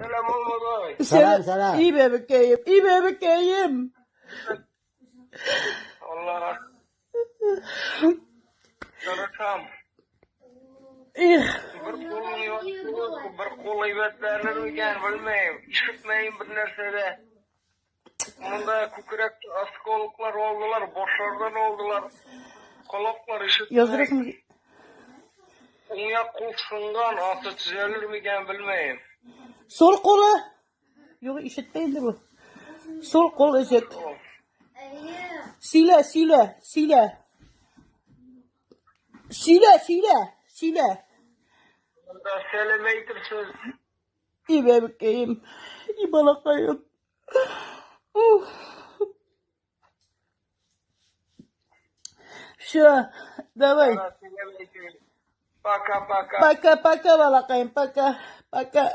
Сәлам алмадай. Сәлам, сәлам. И бәбекәем, и бәбекәем. Аллага. Тырышам. Их, Бер кулың ятты, бер кул әйбәтләнер микән, белмәйм. Ишетмәйм бер нәрсә дә. Монда күкрәк осколоклар алдылар, башлардан алдылар. Колаклар ишетмәй. Яздырасың. Уң як кул сынган, аты төзәлер микән, белмәйм. Сул кулы. Юк, ишетмәй инде бу. Сул кул өзек. Сөйлә, сөйлә, сөйлә. Сөйлә, сөйлә, сөйлә. Монда сәлам әйтерсез. И бәбекәем, и балакаем. Ух. Все, давай. Пока-пока. Пока-пока, балакаем, пока, пока.